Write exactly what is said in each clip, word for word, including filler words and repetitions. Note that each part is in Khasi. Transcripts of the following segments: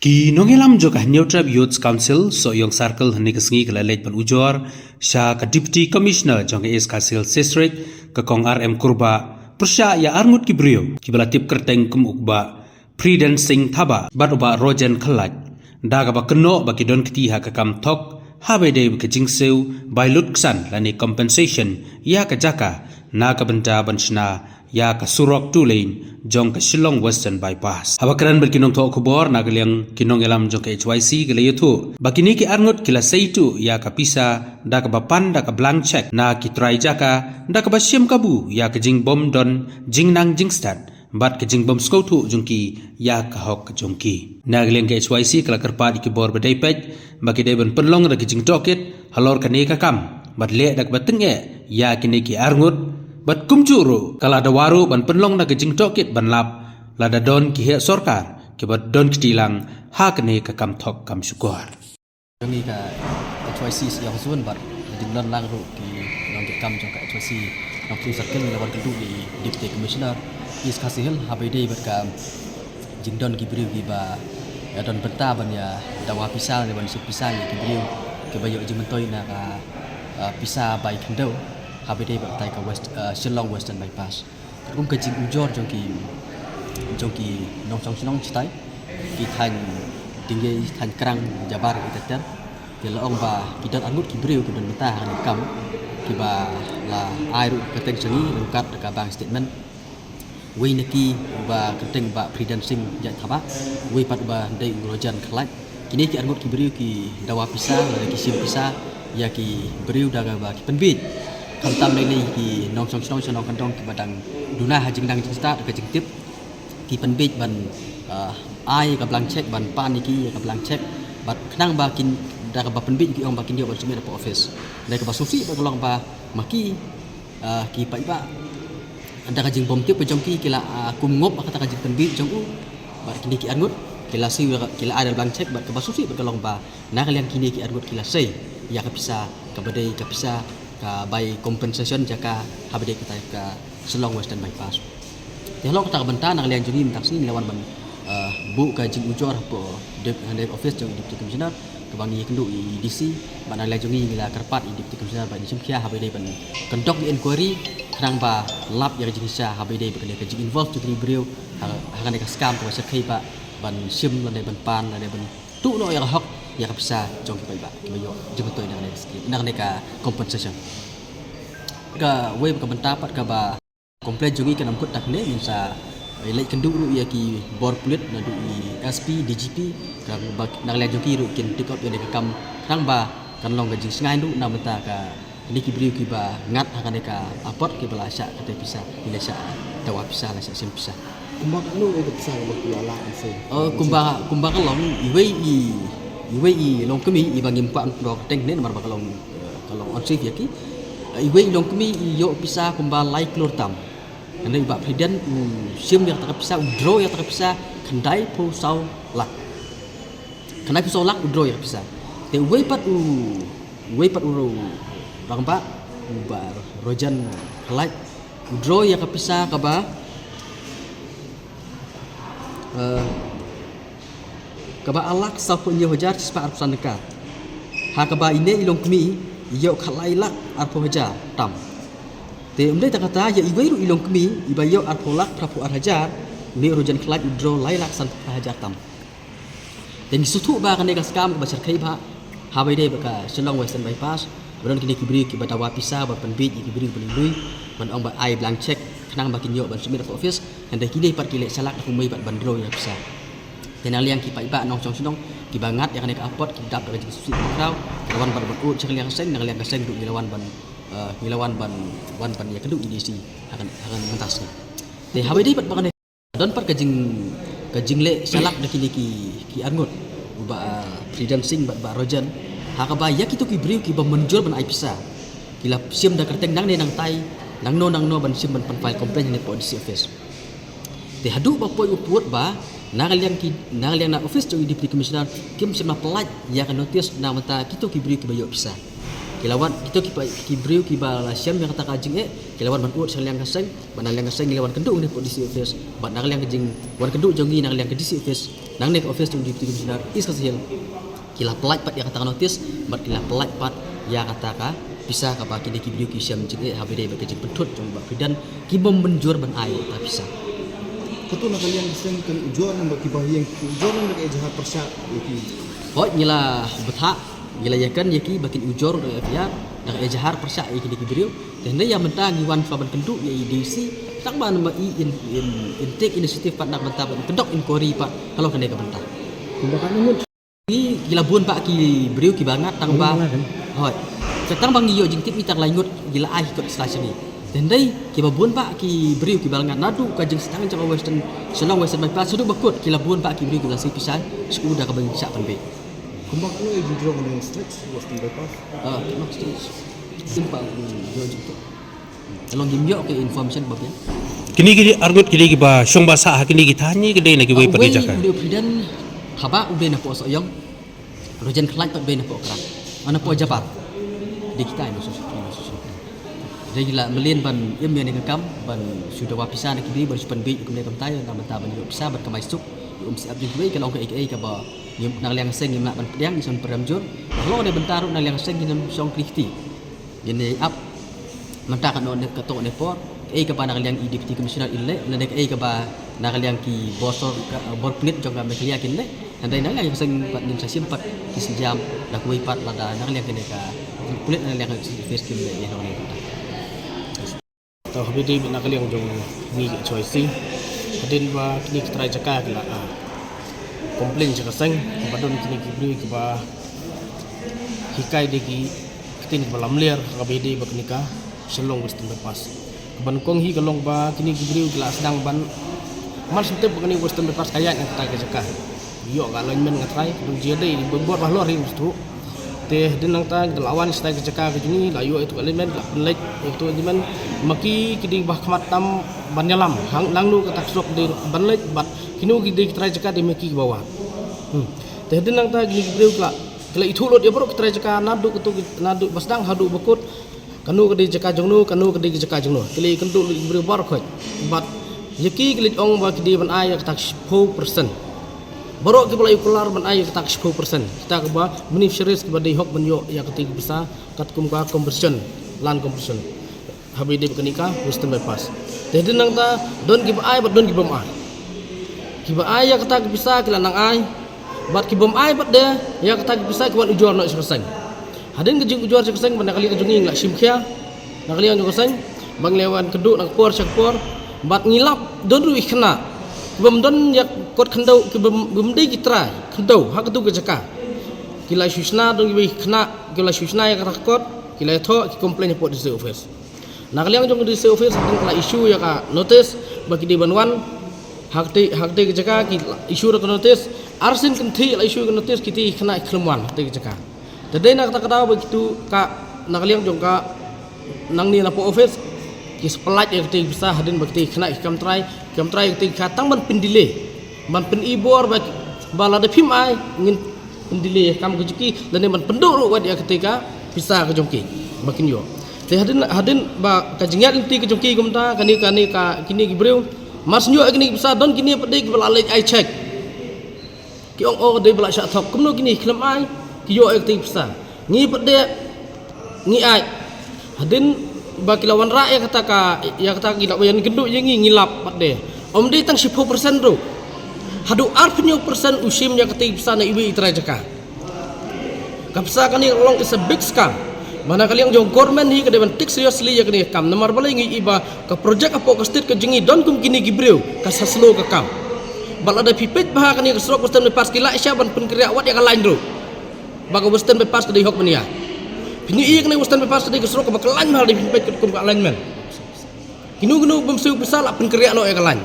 Ki nongïalam jong ka Hynñiewtrep Youth Council Sohiong Circle hynne ka sngi ka la leit ban ujor sha ka Deputy Commissioner jong ka East Khasi Hills District, ka Kong R M Kurbah, pyrshah ïa arngut ki briew kiba la tip kyrteng kum u Bah Pridan Singh Thabah bad u Bah Rojan Khlait, da kaba kynnoh ba ki don kti ha ka kam thok, haba ïadei bad ka jingsiew bai lut ksan lane compensation ïa ka jaka na ka bynta ban shna ïa ka surok two lane jong ka Shillong Western Bypass. Haba kren bad ki nongthoh khubor na ka liang ki nongïalam jong ka H Y C ki la ïathuh ba kine ki arngut ki la sei tuh ïa ka pisa da kaba pan da ka blank cheque na ki trai jaka, da kaba shim kabu ïa ka jingbym don jingnang jingstad bad ka jingbym sngewthuh jong ki ïa ka hok jong ki. Na ka liang ka H Y C ka la kyrpad ïa ki bor ba dei peit ba ki dei ban pynlong da ka jingtohkit halor kane ka kam bad leh da kaba tyngeh ïa kine ki arngut, bad kumjuh ruh ka la dawa ruh ban pynlong da ka jingtohkit ban lap lada don ki heh sorkar kiba don kti lang ha kane ka kam thok kam shukor. Jong ngi ka H Y C Sohiong Husband bad ka jinglong lang ruh ki nongtrei kam jong ka H Y C Nongstoiñ Circle ngi la wan kynduh ïa i Deputy Commissioner East Khasi Hills haba ïadei bad ka jingdon ki briew kiba ïa don bynta ban ïa dawa pisa ne ban shim pisa ïa ki briew kiba ïoh jingmyntoi na ka, ah, pisa bai khyndew haba ïadei bad ka West, ah, Shillong Western Bypass. Kum ka jingujor jong ki, jong ki nongshong shnong shatai, ki thaiñ Dingei, thaiñ Krang, Jabar, ki ter ter. Ki la ong ba ki don arngut ki briew ki don bynta ha kane ka kam, kiba la ai ruh ka kyrteng sha ngi ryngkat ka bank statement. Wei na ki uba kyrteng Bah Pridan Singh Jait Thabah, wei pat uba dei u Rojan Khlait. Kine ki arngut ki briew ki dawa pisa lane ki shim pisa ïa ki briew da kaba ki pynbiej. Khamtam lei lei ki nongshong shnong sha nongkyndong kiba dang duna ha jingnang jingstad da ka jingtip, ki pynbiej ban, ah, ai ka blank cheque ban pan ïa ki ïa ka blank cheque bad khnang ba kin, da kaba pynbiej ki ong ba kin ïoh ban submit hapoh office. Lei kaba sngewsih bad ka long ba ma ki, ah, ki paidbah da ka jingbymtip ka jong ki ki la, ah, kum ngop ha kata ka jingpynbiej jong u. Bad kine ki arngut ki la siew, ki la ai da blank cheque bad kaba sngewsih bad ka long ba na ka liang kine ki arngut ki la sei ïa ka pisa kaba dei ka pisa ka bai compensation jaka haba dei kata ka Shillong Western Bypass. Te halor kata ka bynta na ka liang jong ngi mynta ka sngi ngi la wan ban, eh, buh ka jingujor hapoh dep-, ha office jong i Deputy Commissioner kaba ngi ïakynduh i D C, bad na ka liang jong ngi ngi la kyrpad i Deputy Commissioner ba in shim khia haba ïadei ban conduct inquiry khnang ba lap ïa ka jingshisha haba ïadei bad ka jinginvolve jong kine ki briew ha, ha kane ka scam kaba shyrkhei ba ban shim lane ban pan lane ban tuh noh ïa ka hok ïa ka pisa jong ki paidbah kiba ïoh jingmyntoi na kane ka skim, na kane ka compensation. Kawei ka bynta pat kaba complain jong ngi kan ym kut tang kane, ngin sa, eh, leit kynduh ruh ïa ki bor pulit naduh i S P, D G P, kaba na ka liang jong ki ruh kin take up ïa kane ka kam khnang ba kan long ka jingsngew ruh na ka bynta kine ki briew kiba ngat ha kane ka apot kiba la shah kata pisa, kiba la shah dawa pisa, la shah shim pisa. Kumba katno ka pisa kaba ki la lah ban siew? Oh, kumba, kumba ka long iwei i, iwei i longkmie iba ngim kwah ban pyndonkam kyrteng ne namar ba ka long, eh, ka long unsafe ïa ki. Eh, iwei i longkmie i ïoh pisa kumba lai klur tam. Hynrei u Bah Pridan u shim ïa kata ka pisa, u draw ïa kata ka pisa khyndai phew saw lak. Khyndai phew saw lak u draw ïa ka pisa. Te uwei pat u, uwei pat u rangbah, u Bah Rojan Khlait, u draw ïa ka pisa kaba, eh, kaba ar lak saw phew hynñiew hajar shispah arphew san tyngka. Ha kaba ine i longkmie i ïoh khatlai lak arphew hajar tam. Te ym dei tang kata, ïa iwei ruh i longkmie iba ïoh arphew lak phraphew ar hajar, une u Rojan Khlait u draw lai lak sanphew phra hajar tam. Te ngi sngewthuh ba kane ka scam kaba shyrkhei bha haba ïadei bad ka Shillong Western Bypass, ba don kine ki briew kiba dawa pisa ban pynbiej ïa ki briew ba lui lui, ban ong ba ai blank cheque khnang ba kin ïoh ban submit hapoh office, hynrei kine pat ki leh shalak da kumwei bad ban draw ïa pisa. Te na ka liang ki paidbah nongshong shnong kiba ngat ïa kane ka apot ki dap da ka jingsngewsih khraw, ki la wan ban, ban ud sha ka liang ka seng, na ka liang ka seng ruh ngi la wan ban, eh, ngi la wan ban, wan ban ïakynduh ïa i D C ha kane, ha kane mynta ka sngi. Te haba ïadei bad ba kane don pat ka jing, ka jingleh shalak da kine ki, ki arngut, u Bah, ah, Pridan Singh bad Bah Rojan, ha kaba ïa kito ki briew kiba mynjur ban ai pisa ki la shim da kyrteng nangne nangtai, nangno nangno ban shim ban pynfile complaint hangne hapoh D C office. Te haduh ba poi u pud ba na ka liang ki, na ka liang na office jong i Deputy Commissioner kim shym la pyllait ïa ka notice na ka bynta kito ki briew kiba ïoh pisa. Ki la wan, kito ki pa, ki briew kiba la shem ïa kata ka jingeh, ki la wan ban ud sha ka liang ka seng, bad na liang ka seng ngi la wan kynduh hangne hapoh D C office, bad na ka liang ka jingwan kynduh jong ngi na ka liang ka D C office, Nangne ka office jong Deputy Commissioner East Khasi Hills ki la pynlait pat ïa kata ka notice bad ki la pynlait pat ïa kata ka pisa kaba kine ki briew ki shem jingeh ha ba dei bad ka jingpynthut jong Bah President ki bym mynjur ban ai ïa kata pisa. Kato na ka liang ki seng kan ujor nang ba ki ba hiang ki ujor nang da ka ejahar pyrshah ïa ki. Hooid, ngi la bthah, ngi la ïakan ïa ki ba kin ujor da ka F I R da ka ejahar pyrshah ïa kine ki briew. Te hynrei ïa mynta ngi wan shuwa ban kynduh ïa i D C tang ba namar i in, in, in take initiative pat na ka bynta ban conduct inquiry pat halor kane ka bynta. Kumba ka ngut. Ngi, ngi la bun bah ki briew kiba ngat tang ba. Hooid. Te tang ba ngi ïoh jingtip i tang lai ngut ngi la ai kot sla shani. Te hynrei kiba bun bah ki briew kiba ngat naduh ka jingsdang jong ka Western, Shillong Western Bypass haduh ba kut ki la bun bah ki briew kiba la siew pisa shu da kaba shah pynbeit. Kumba ka ngut i jingjrong ne stretch Western Bypass. Ah, simple, ïoh jingtip. Ka long ngim ïoh ka information ba biang. Kine ki arngut ki dei kiba shong ba sah ha kine ki thaiñ ne ki dei na kiwei pat ki jaka? Uwei u president haba u dei na poh Sohiong. Ruh jan khlaiñ pat u dei na poh Krang. Ana poh Jabar. Dei kita ina susu ina susu. Dei ki la mlien ban im ïa ne ka kam ban shu dawa pisa na ki dei ban shu pynbeit kum ne kam tai na bynta ban ïoh pisa ban kamai suk. Um siap jong kiwei ka long kaei kaei kaba ngim na ka liang seng ngim lah ban pdiang ngi son pyrem jur. Ba long ne bynta ruh na ka liang seng ngin shong khrih kti. Ngin ïa ap mynta ka noh ne kato ne por kaei kaba na ka liang i Deputy Commissioner i leh lane kaei kaba na ka liang ki bor sor ka bor pynit jong ka Meghalaya kin leh. Hynrei na ka liang ka seng pat ngin sa shim pat ki sienjam da kawei pat lada na ka liang kane ka pynit na ka liang ka face kim leh ïa ka ne. To haba dei na ka liang jong ngi H Y C hadien ba kine ki trai jaka ki la complain sha ka seng ba don kine ki briew kiba hikai dei ki ktien kiba lamler ha kaba ïadei bad kane ka Shillong Western Bypass. Kaba nyngkong hi ka long ba kine ki briew ki la sdang ban man sngewthuh ba kane Western Bypass ka ïaid na kata ka jaka. Ïoh ka alignment nga trai ka dang jia dei ba bor ba halor hi sngewthuh. Te hadien nangta ki la wan stai ka jaka ka jong ngi la ïoh ïa tu ka alignment la pynleit ïa tu ka alignment ma ki ki dei ba khmat tam ban ïalam hang nangno kata ka surok dei ban leit bad kino ki dei ki trai jaka dei ma ki ba wan. Hmm. Te hadien nangta kine ki briew ki la ki la ithuh lut ïa baroh ki trai jaka naduh katu ki naduh ba sdang haduh ba kut. Kano ka dei jaka jong no, kano ka dei ka jaka jong no. Ki la ïakynduh lut ïa ki briew baroh khoit. Bad ïa ki ki la ong ba ki dei ban ai ïa kata ka shiphew percent. Baroh kiba la ïa kular ban ai ïa kata ka shiphew percent. Kita kiba beneficiaries kiba dei hok ban ïoh ïa kata ka pisa katkum ka compensation, land compensation. Haba ïadei bad kane ka Western Bypass. Te hadien nangta don kiba ai bad don kibym ai. Kiba ai ïa kata ka pisa ki la nang ai bad kibym ai pat de ïa kata ka pisa ki wan ujor noh sha ka seng. Hadien ka jingujor sha ka seng bad na ka liang jong ngi ngi la shim khia na ka liang jong ka seng ba ngi la wan kynduh na ka por sha ka por bad ngi lap don ruh i khynnah kibym don ïa kot khyndew kibym, kibym dei ki trai khyndew ha katu ka jaka. Ki la shu shna don kiba i khynnah ki la shu shna ïa kata ka kot ki la thoh ki complain hapoh D C office. Na ka liang jong ka D C office hadien ka la issue ïa ka notice ba ki dei ban wan ha kata ha kata ka jaka ki la issue da ka notice. Arsien kynthih la issue ka notice kiti khynnah ki khlem wan ha kata ka jaka. Te dei na kata ka daw ba kitu ka na ka liang jong ka nangne na poh office ki sa pynlait ïa kata ka pisa hadien ba kiti khynnah ki kam trai kam trai kata ka tang ban pyndelay ban pyn-i bor ba ba lada phim ai ngin pyndelay ïa ka kam ka jong ki lane ban pynduh ruh wat ïa kata ka pisa ka jong ki ba kin ïoh. Te hadien hadien ba ka jingïaid lynti ka jong ki kumta kane kane ka kine ki briew mar shu ïoh ïa kine ki pisa don kine pat de kiba la leit ai check. Ki ong o dei ba la shah thok kumno kine ki khlem ai ki ïoh ïa kata ka pisa. Ngi pat de ngi ai. Hadien ba ki la wanrah ïa kata ka ïa kata ki la wan kynduh ïa ngi ngi lap pat de. Ym dei tang shiphew percent ruh. Haduh arphew percent u shim ïa kata ka pisa na iwei i trai jaka. Ka pisa kane ka long is a big scam. Ba na ka liang jong government hi ka dei ban take seriously ïa kane ka kam namar balei ngi i ba ka project hapoh ka state ka jong ngi don kum kine ki briew ka sa slow ka kam. Bad lada phi peit bha kane ka surok Western Bypass ki la sha ban pynkhreh wat ïa ka line ruh. Ba ka Western Bypass ka dei hok ban ïa. Phi ïohi ïa kane Western Bypass ka dei ka surok kaba khlaiñ bha lada phi peit katkum ka alignment. Kino kino bym siew pisa la pynkhreh noh ïa ka line.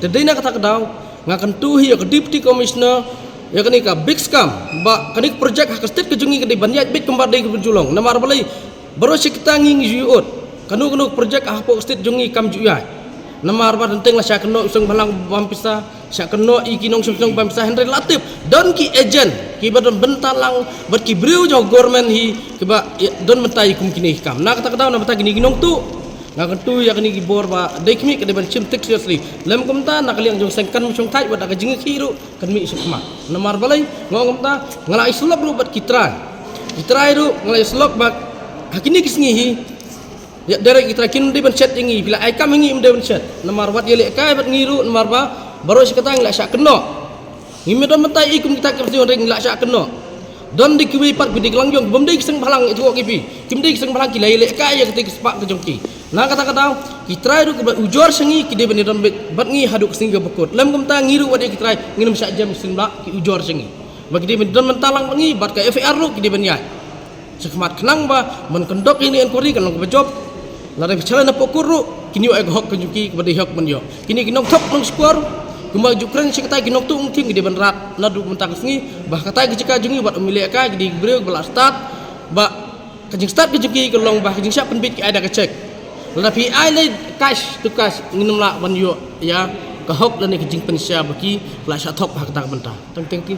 Te dei na kata ka daw nga kyntu hi ïa ka Deputy Commissioner ïa kane ka big scam ba kane ka project ha ka state ka jong ngi ka dei ban ïaid beit kumba dei ka ba ju long namar balei baroh shi katta ngi ngi ju ïoh. Kano kano ka project hapoh ka state jong ngi kam ju ïaid. Namar ba teng teng la shah kynnoh u seng bhalang bam pisa shah kynnoh ïa ki nongshong shnong bam pisa hynrei la tip don ki agent kiba don bynta lang bad ki briew jong government hi kiba don bynta ïa kum kine ki kam na kata ka daw na bynta kine ki nongtuh. Nga kyntu ïa kine ki bor ba dei khmih ka dei ban shim take seriously. Lem kumta na ka liang jong seng kan shong thait wat da ka jingkhih ruh kan mih sha khmat. Namar balei nga ong kumta, nga la ïa slok ruh bad ki trai. Ki trai ruh nga la ïa slok bad ha kine ki sngi hi. Ïa direct ki trai kin dei ban shet ïa ngi, phi la ai kam ïa ngi ym dei ban shet. Namar wat ïa leh kai bad ngi ruh namar ba baroh shi katta ngi la shah kynnoh. Ngim don mynta i kum kita ki rti ring la shah kynnoh. Don dei kiwei pat ki dei ki lang jong ki bym dei ki seng bhalang ïa tngoh ki phi. Kim dei ki seng bhalang ki la ïa leh kai ïa kata ki spah ka jong ki. Na kata ka daw ki trai ruh ki ba ujor sha ngi ki dei ban ïa don bad ngi haduh ka sngi kaba kut. Lem kumta ngi ruh wat ïa ki trai ngin ym shah jem sien ba ki ujor sha ngi. Ba ki dei ban don mynta lang bad ngi bad ka F I R ruh ki dei ban ïaid sha khmat khnang ba ban kyndok ïa kane ka inquiry kan long kaba jop. Lada phi shalai na pokut ruh kin ïoh ïa ka hok ka jong ki kaba dei hok ban ïoh. Kine ki nongthok nongshukor kumba ju kren sha katai ki nongtuh nongthim ki dei ban rat naduh mynta ka sngi ba ha katai ka jaka jong ngi wat ym leh kai ki dei ki briew ba la stad ba ka jingstad ka jong ki ka long ba ka jingshah pynbit ki ai da ka cheque. Lada phi ai lei cash to cash ngin ym lah ban ïoh ïa ka hok lane ka jingpynshai ba ki la shah thok ha kata ka bynta. Tang teng ki